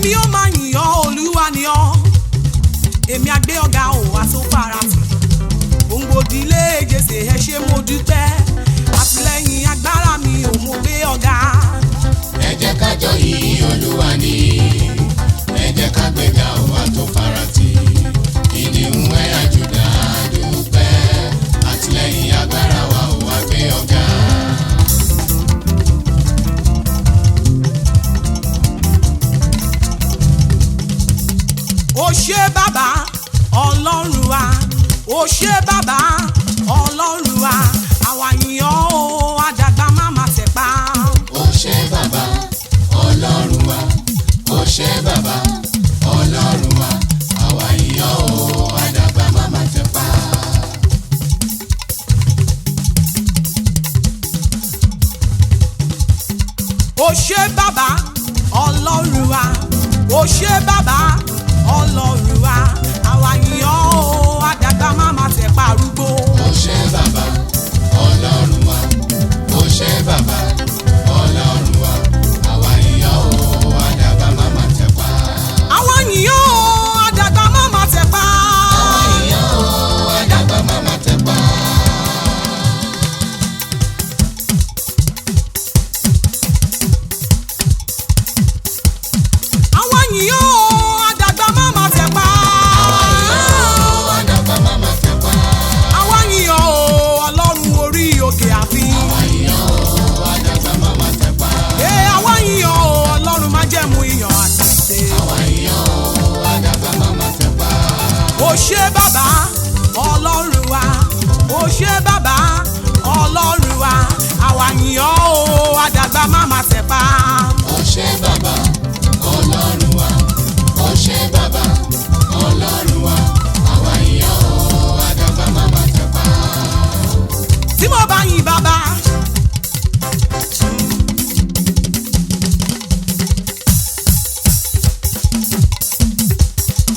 Èmi ó máa yìn ọ́, Olúwa ni ọ́. Èmi àgbé ọ̀gá ò wá tó farati. Òǹgbòdìlé Jésè, ẹ ṣé, mo dúpẹ́. Àtìlẹ́yìn agbára mi ò, mo gbé ọ̀gá. Ẹ jẹ́ ká jọ yìn Olúwa ní, ẹ jẹ́ ká gbéga ọba tó farati. Kìnìún ẹ̀yà Júdà, dúpẹ́. Àtìlẹ́yìn agbára wa ò wá gbé ọ̀gá. Ó ṣé bàbá, Ọlọ́run wa. Ó ṣé bàbá, Ọlọ́run wa. Àwa yìn ọ́ o, àdàgbà má má tẹ̀pa. Ó ṣé bàbá, Ọlọ́run wa. Ó ṣé bàbá, Ọlọ́run wa. Àwa yìn ọ́ o, àdàgbà má má tẹ̀pa. Ó ṣé bàbá, Ọlọ́run wa. Ó ṣé bàbá, Ọlọ́run wa. Àwa yìn ọ́ o, àdàgbà má má tẹ̀pa arúgbó. Ó ṣé bàbá, Ọlọ́run wa. Ó ṣé bàbá, Ọlọ́run wa. Àwa yìn ọ́ o, àdàgbà má má tẹ̀pa. Àwa yìn ọ́ o, àdàgbà má má tẹ̀pa. Àwa yìn ọ́ o, àdàgbà má má tẹ̀pa. Àwa yìn ọ́ o, àdàgbà má má tẹ̀pa. Àdàgbà má má tẹ̀pa. Àwa yìn ọ́ o, Ọlọ́run orí òkè àfin. Àwa yìn ọ́ o, àdàgbà má má tẹ̀pa. Ee, àwa yìn ọ́ o, Ọlọ́run májẹ̀mú iyàn àti ìṣe. Àwa yìn ọ́ o, àdàgbà má má tẹ̀pa. Ó ṣé bàbá, Ọlọ́run wa. Ó ṣé bàbá, Ọlọ́run wa. Àwa yìn ọ́ o, àdàgbà má má tẹ̀pa. Ó ṣé bàbá, Ọlọ́run wa. Ó ṣé bàbá, Ọlọ́run wa. Àwa yìn ọ́ o, àdàgbà má má tẹ̀pa. Tí mo bá yìn bàbá.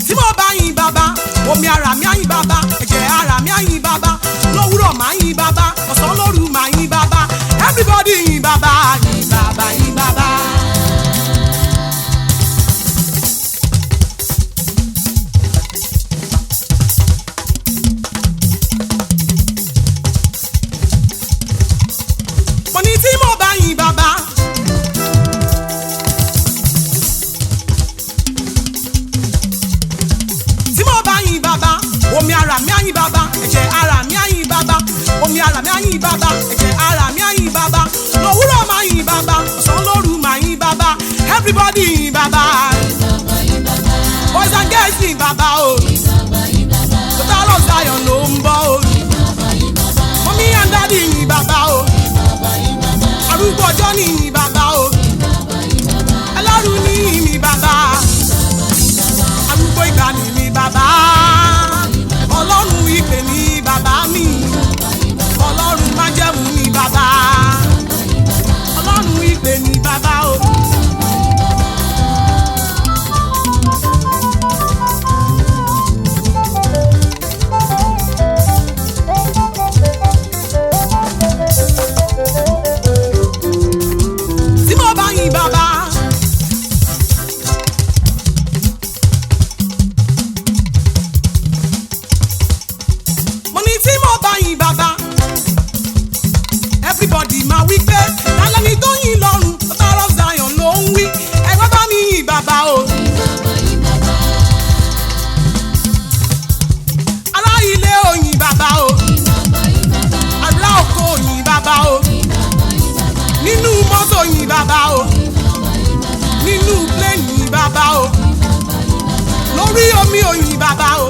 Tí mo bá yìn bàbá, omi ara mi á yìn bàbá, ẹ̀jẹ̀ ara mi á yìn bàbá, lówùrọ̀ máa yìn bàbá, ọ̀sán lóru máa yìn bàbá, everybody yìn bàbá, yìn bàbá, yìn bàbá. Mo ní tí mo bá yìn bàbá. Tí mo bá yìn bàbá, omi ara mi á yìn bàbá, ẹ̀jẹ̀ ara mi á yìn bàbá, omi ara mi á yìn bàbá, ẹ̀jẹ̀ ara mi á yìn bàbá, lówùrọ̀ máa yìn bàbá, ọ̀sán lóru máa yìn bàbá, everybody yìn bàbá, boys and girls yìn bàbá o, Total of Zion ló ń bọ̀ o, mummy and daddy yìn bàbá o, arúgbó ọjọ́ ní yìn bàbá o, ẹlọ́run ní yìn mi bàbá, arúgbó ìgbà ni mi bàbá, Ọlọ́run ìpè ní bàbá mi, Ọlọ́run májẹ̀mú ní bàbá, Ọlọ́run ìpè ní bàbá o. Tí mo bá yìn bàbá. Mo ní tí mo bá yìn bàbá, everybody máa wí pé lálẹ́ ni tó yìn lọ́rùn, Total of Zion ló ń wí, ẹgbẹ́ bá mi yìn bàbá o. Ará ilé ò yìn bàbá o, ará oko ò yìn bàbá o, nínú mọ́tò yìn bàbá o, nínú plane yìn bàbá o, lórí omi ò yìn bàbá o.